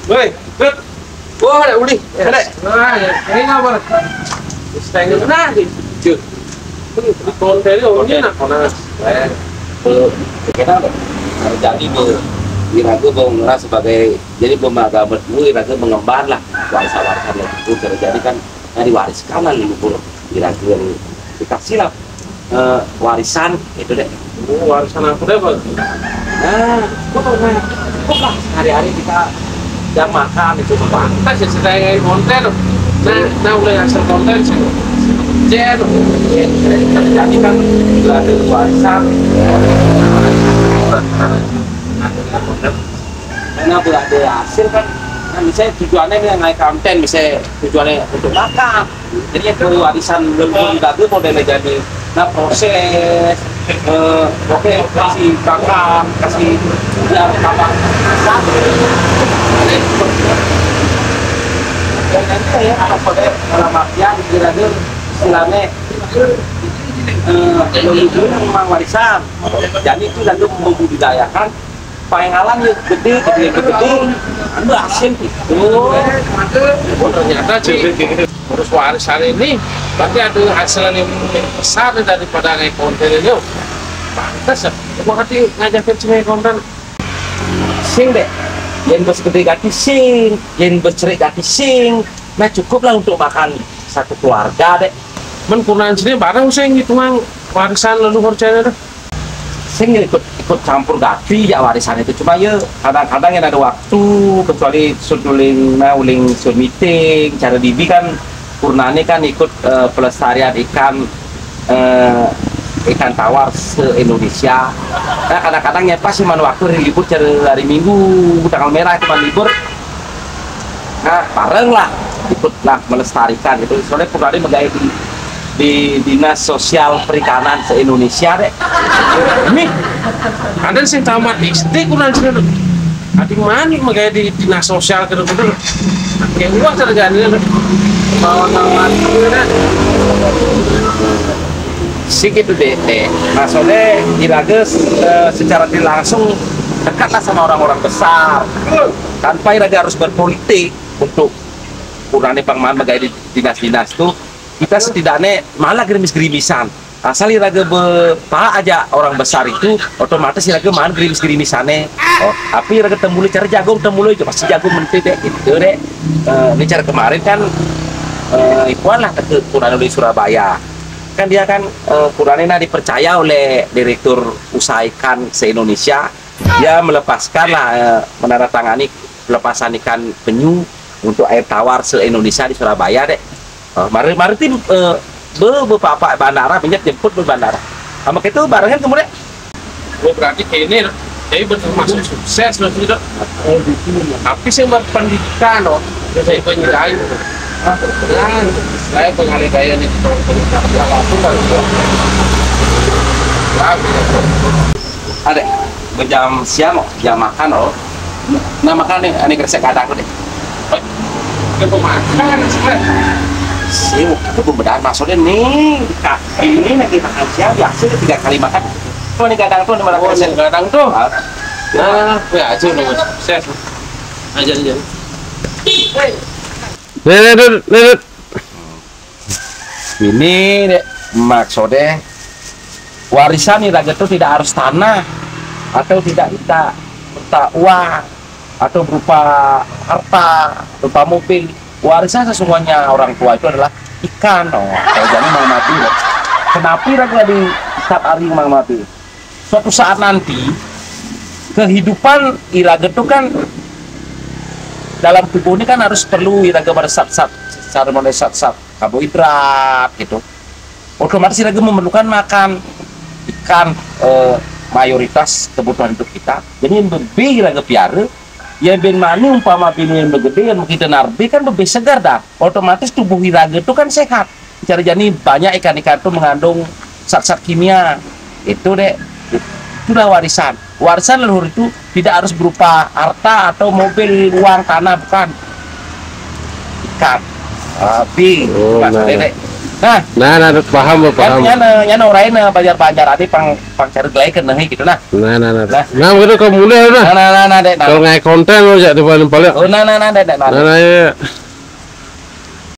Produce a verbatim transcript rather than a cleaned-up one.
Woi, Dut. Wah, ada uli. Ada. Nah, ya, ini apa? Setengah nah, di. Di konten ini, nah. Konten. Eh, eh, kita jadi be, iraga be ngerasa sebagai, jadi be agama dulu, iraga mengemban lah. Warisan-warisan itu terjadi kan, nah, diwariskan lah leluhur iraga yang dikasih lah, eh, warisan itu deh. Oh, warisan apa deh, Bang? Nah, pokoknya, pokoknya hari-hari kita jam makan itu pantas ya, sedang konten. Nah, nah, udah hasil konten sih. Jen, jadi kan udah ada warisan. Karena udah ada hasil kan, nah, misalnya tujuannya nih naik konten, misalnya tujuannya untuk makan. Jadi itu warisan leluhur iraga modelnya jadi. Nah, proses, eh, oke, kasih makan, kasih biar tambah besar. Dan itu ya, apa kode dalam artian iraga istilahnya, eh, leluhur memang warisan. Jadi itu iraga membudidayakan pengenalan ya gede, gede, gede, gede. Anu asin gitu. Oh, ternyata sih terus warisan ini berarti ada hasil yang besar daripada naik konten ini. Pantas ya. Gua hati ngajakin sini konten. Sing deh. Yang bos gede gati sing, yang bos cerik gati sing. Nah, cukup lah untuk makan satu keluarga deh. Men kurang sini bareng sing hitungan warisan leluhur cewek deh. Sing ikut, ikut campur gati ya warisan itu, cuma ya kadang-kadang yang ada waktu, kecuali sun uling, nah, uling sun meeting cara dibi kan, purnane kan ikut, eh, pelestarian ikan, eh, ikan tawar se-Indonesia. Nah, kadang-kadang ya pas cuman waktu hari libur, cara hari Minggu tanggal merah cuman libur. Nah, bareng lah, ikut lah melestarikan gitu. Soalnya purnane megai di, di Dinas Sosial Perikanan se-Indonesia deh. Nih, ada sih tamat S D kurang sih. Ada mana megai di Dinas Sosial gitu gitu. Kayak uang kerjanya bawa kawan gitu deh. Sih gitu deh, deh. Nah, soalnya iraga, eh, secara tidak langsung dekatlah sama orang-orang besar. Tanpa iraga harus berpolitik untuk kurangnya pangmaan megai di dinas-dinas tuh, kita setidaknya malah gerimis-gerimisan. Asal iraga bepa aja orang besar itu, otomatis iraga maan gerimis-gerimisane. Oh, tapi iraga temulai cara jagung, temulai itu pasti jagung menteri deh gitu deh. Eh, ini cara kemarin kan, eh, ikuan lah ke kurang di Surabaya. Kan dia kan, eh, kurangnya nah dipercaya oleh Direktur Usaha Ikan se-Indonesia. Dia melepaskan lah, eh, menandatangani pelepasan ikan penyu untuk air tawar se-Indonesia di Surabaya deh. Eh, mari mari tim, eh, be, be papa bandara, menyet jemput be bandara. Sama kita barengan kemudian. Oh, berarti kene, jadi betul masuk sukses loh gitu. Tapi saya berpendidikan loh, saya penilai. Nah, saya pengalih daya nih, kalau pendidikan langsung kan. Ada jam siang, oh, jam makan, oh. Nah, makan nih, ini kresek kadang deh. Itu makan, sih. Sih, itu pembedaan maksudnya nih. Kak, ini lagi makan siang, biasa tiga kali makan. Tuh, nih kadang tuh, nih makan kresek. Kadang tuh. Ah. Nah, ya, aja nih, Mas. Sukses. Aja, aja. Nih, nih, nih, nih. Ini dek, maksudnya warisan iraga itu tidak harus tanah atau tidak kita minta uang atau berupa harta, berupa mobil. Warisan sesungguhnya orang tua itu adalah ikan, oh. Kalau jadi Mang Mati, loh. Kenapa iraga di saat hari Mang Mati? Suatu saat nanti kehidupan iraga itu kan dalam tubuh ini kan harus perlu iraga pada zat-zat, secara model zat-zat karbohidrat gitu. Otomatis iraga memerlukan makan ikan, eh, mayoritas kebutuhan hidup kita. Jadi yang lebih iraga piara, ya ben mani umpama bini yang begede yang kita narbe kan lebih segar dah. Otomatis tubuh iraga itu kan sehat. Cara jani banyak ikan-ikan itu mengandung zat-zat kimia. Itu deh. Itulah warisan. Warisan leluhur itu tidak harus berupa harta atau mobil, uang, tanah, bukan. Ikan. Tapi, oh, nah, dek. Nah, Nah, nah, paham, paham. Nyana, nyana orang lain, eh, banjar-banjar ade pang pang cari gelai kena gitu nah. Nah, nah, nah. Nah. Nah, begitu kamu mulai nah. Nah, nah, nah, nah, dek, nah. Kalau ngai konten lo jadi paling paling. Oh, nah, nah, nah, dek, dek, nah. Nah, nah, ya.